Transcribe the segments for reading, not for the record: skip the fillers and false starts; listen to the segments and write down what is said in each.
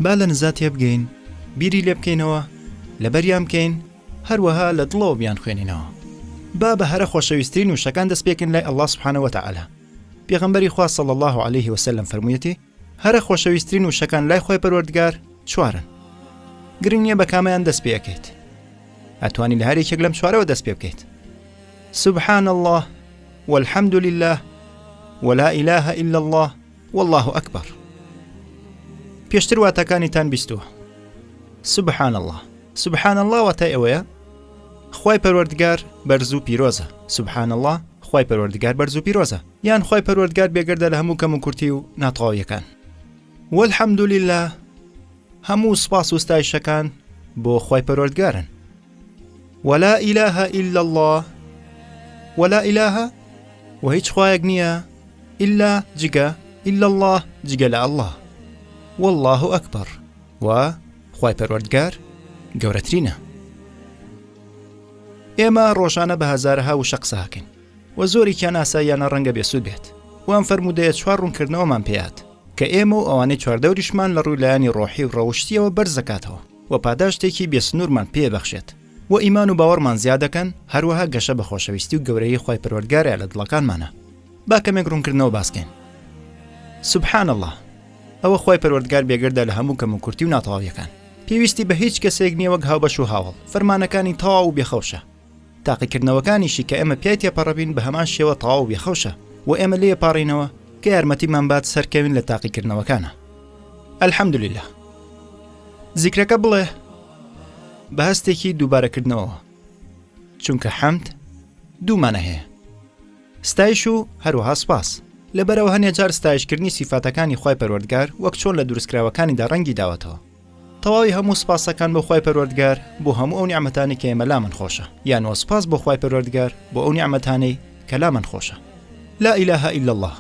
با لە نزا تێبگەین، بیری لێ بکەینەوە، لەبەریان بکەین، هەروەها لە دڵەوە بیانخوێنینەوە. با بە هەرە خۆشەویسترین وشەکان دەست پێکەین لای اللە سبحانە وتعالی. پێغەمبەری خوا صلی اللە علیه وسلم فەرموویەتی، هەرە خۆشەویسترین وشەکان لای خوای پەروەردگار چوارن. گرنگ نییە بە کامەیان دەست پێ ئەکەیت. ئەتوانی لە هەر یەکێک لەم چوارەوە دەست پێ بکەیت. سبحان اللە والحمد لله ولا اله الا اللە واللە اکبر. پێشتر واتاکانیتان بیستووە. سبحان اللە سبحان اللە واتای ئەوەیە خوای پەروەردگار بەرز و پیرۆزە. سبحان اللە خوای پەروەردگار بەرز و پیرۆزە یان خوای پەروەردگار بێگەردە لە هەموو کەم و کورتی و ناتەواویەکان. والحمد لله هەموو سوپاس و ستایشەکان بۆ خوای پەروەردگارن. ولا اله الا اللە ولا اله و هیچ خوایەک نییە الا جگە الا اللە جگە لە اللە واللە اکبر و خوای پەروەردگار گەورەترینە. ئێمە ڕۆژانە بە هەزارەها وشە قسە ئەکەین و زۆرێکیان ئاساییانە ڕەنگە بێسوود بێت و ئەم فەرموودەیە چوار ڕوونکردنەوەمان پێیات کە ئێمە و ئەوانەی چواردەوریشمان لە ڕووی لایەنی ڕۆحی و ڕەوشتیەوە بەرز دەکاتەوە و پاداشتێکی بێسنوورمان پێ بەخشێت و ئیمان و باوەڕمان زیاد دەکەن، هەروەها گەشە بە خۆشەویستی و گەورەیی خوای پەروەردگارە لە دڵەکانمانا. با کەمێک ڕوونکردنەوە باس کەین. سبحان اللە، ئەوە خوای پەروەردگار بێگەردە لە هەموو کەموکورتی و ناتەواویەکان. پێویستی بە هیچ کەسێک نیە وەک هاوبەش و هاوەڵ، فەرمانەکانی تەواو و بێخەوشە. تاقیکردنەوەکانیشی کە ئێمە پیای تێپەڕبین بە هەمان شێوە تەواو و بێخەوشە و ئێمە لێی ئەپاڕێینەوە کە یارمەتیمان بات سەرکەوین لە تاقیکردنەوەکانا. الحمدللە. زیکرەکە بڵێ بە هەستێکی دووبارەکردنەوەوە، چونکە حەمد دوو مانا هەیە، ستایش و هەروەها سوپاس. لەبەرئەوە هەنێ جار ستایشکردنی سیفاتەکانی خوای پەروەردگار وەک چۆن لە دروستکراوەکانیدا ڕەنگی داوەتەوە. تەواوی هەموو سوپاسەکان بۆ خوای پەروەردگار بۆ هەموو ئەو نیعمەتانەی کە ئێمە لامان خۆشە، یان وە سوپاس بۆ خوای پەروەردگار بۆ ئەو نیعمەتانەی کە لامان خۆشە. لا الە الا اللە.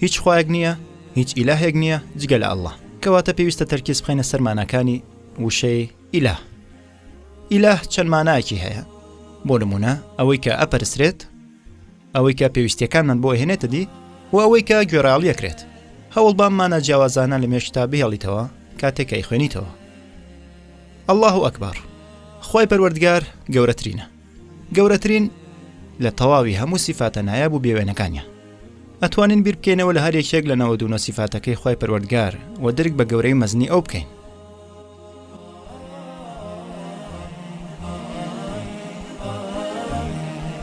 هیچ خوایەک نییە، هیچ ئیلاهێک نییە جگە لە اللە. کەواتە پێویستە تەرکیز بخەینە سەر ماناکانی وشەی ئیلاه. ئیلاه چەند مانایەکی هەیە، بۆ نموونە ئەوەی کە ئەپەرسترێت، ئەوەی کە پێویستیەکانمان بۆ ئەهێنێتە دی و ئەوەی کە گوێڕایەڵی ئەکرێت. هەوڵبە ئەم مانا جیاوازانە لە مێشکتا بهێڵیتەوە کاتێک کە ئەیخوێنیتەوە. اللە اکبر، خوای پەروەردگار گەورەترینە. گەورەترین لە تەواوی هەموو سیفاتە نایاب و بێوێنەکانیە. ئەتوانین بیر بکەینەوە لە هەر یەکێک لە 99 سیفاتەکەی خوای پەروەردگار و درک بە گەورەی و مەزنی ئەو بکەین.